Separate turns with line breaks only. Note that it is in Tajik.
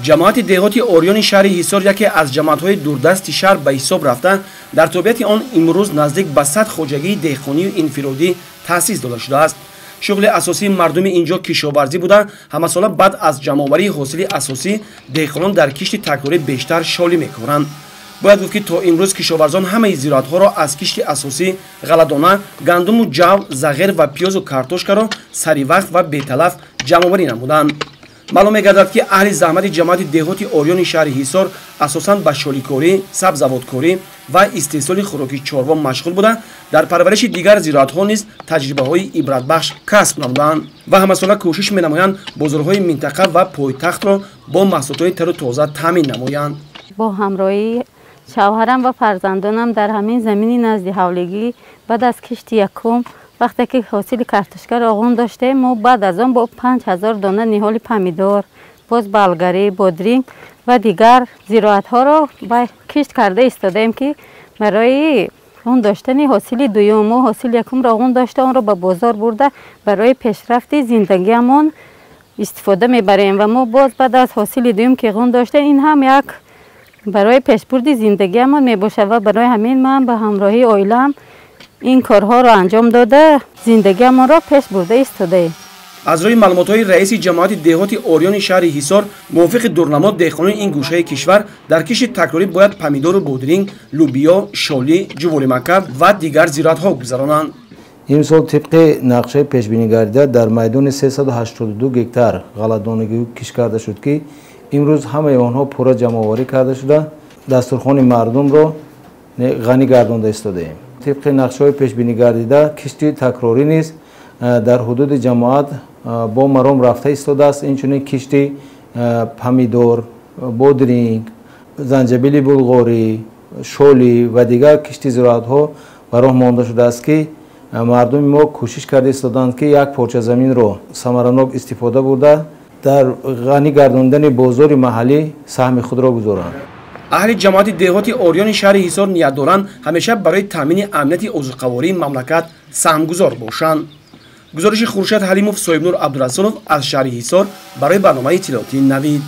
Ҷамоати деҳоти Ориёни шаҳри Ҳисор яке аз ҷамоатҳои дурдасти шаҳр ба ҳисоб рафта, дар тобеати он имрӯз наздик ба 100 хоҷагии деҳқонию инфиродӣ таъсис дода шудааст. Шуғли асосии мардуми ин ҷо кишоварзӣ буда, ҳамасола баъд аз ҷамъоварии ҳосили асосӣ деҳқонон дар кишти такрорӣ бештар шолӣ мекоранд. Бояд гуфт, ки то имрӯз кишоварзон ҳамаи зироатҳоро аз кишти асосӣ ғалладона, гандуму ҷав, зағир ва пиёзу картошкаро сари вақт ва беталаф ҷамъоварӣ намуданд. Маълум мегардад, ки аҳли заҳмати ҷамоати деҳоти Ориёни шаҳри Ҳисор асосан ба шоликорӣ, сабзавоткорӣ ва истеҳсоли хӯроки чорво машғул буда, дар парвариши дигар зироатҳо низ таҷрибаҳои ибратбахш касб намуданд ва ҳамасола кӯшиш менамоянд бозорҳои минтақа ва пойтахтро бо маҳсулотҳои тару тоза таъмин намоянд.
Бо ҳамроҳии шавҳарам ва фарзандонам дар ҳамин замини назди ҳавлигӣ баъд аз кишти якум, вақте ки ҳосили картошкаро оғун доштем, мо баъд аз он бо 5000 дона ниҳоли помидор, боз болгарӣ, бодринг ва дигар зироатҳоро кишт карда истодаем, ки барои ғун доштани ҳосили дуюм, мо ҳосили якумро ғун дошта, онро ба бозор бурда барои пешрафти зиндагиамон истифода мебарем. Ва мо боз баъд аз ҳосили дуюм ки ғун доштем, ин ҳам як барои пешбурди зиндагиамон мебошад ва барои ҳамин ман ба ҳамроҳии оилаам ин корҳоро анҷом дода, зиндагиамонро пеш бурда истодаем.
Аз рӯи маълумотҳои раиси ҷамоати деҳоти Ориёни шаҳри Ҳисор, мувофиқи дурнамо деҳқонони ин гӯшаи кишвар дар кишти такрорӣ бояд помидору бодринг, лӯбиё, шолӣ, ҷуворимакка ва дигар зироатҳо гузаронанд.
Имсол тибқи нақшаи пешбинигардида дар майдони 382 гектар ғалладонагӣ кишт карда шуд, ки имрӯз ҳамаи онҳо пурра ҷамъоварӣ карда шуда, дастурхони мардумро ғанӣ гардонда истодаем. Тибқи нақшаҳои пешбинигардида кишти такрорӣ низ дар ҳудуди ҷамоат бо маром рафта истодааст. Инчунин кишти помидор, бодринг, занҷабили булғорӣ, шолӣ ва дигар кишти зироатҳо ба роҳ монда шудааст, ки мардуми мо кӯшиш карда истоданд, ки як порча заминро самаранок истифода бурда, дар ғанӣ гардондани бозори маҳаллӣ саҳми худро гузоранд.
Аҳли ҷамоати деҳоти Ориёни шаҳри Ҳисор ният доранд ҳамеша барои таъмини амнияти озуқавории мамлакат саҳмгузор бошанд. Гузориши Хуршед Ҳалимов, Соҳибнур Абдурасулов аз шаҳри Ҳисор барои барномаи иттилоотии Навид.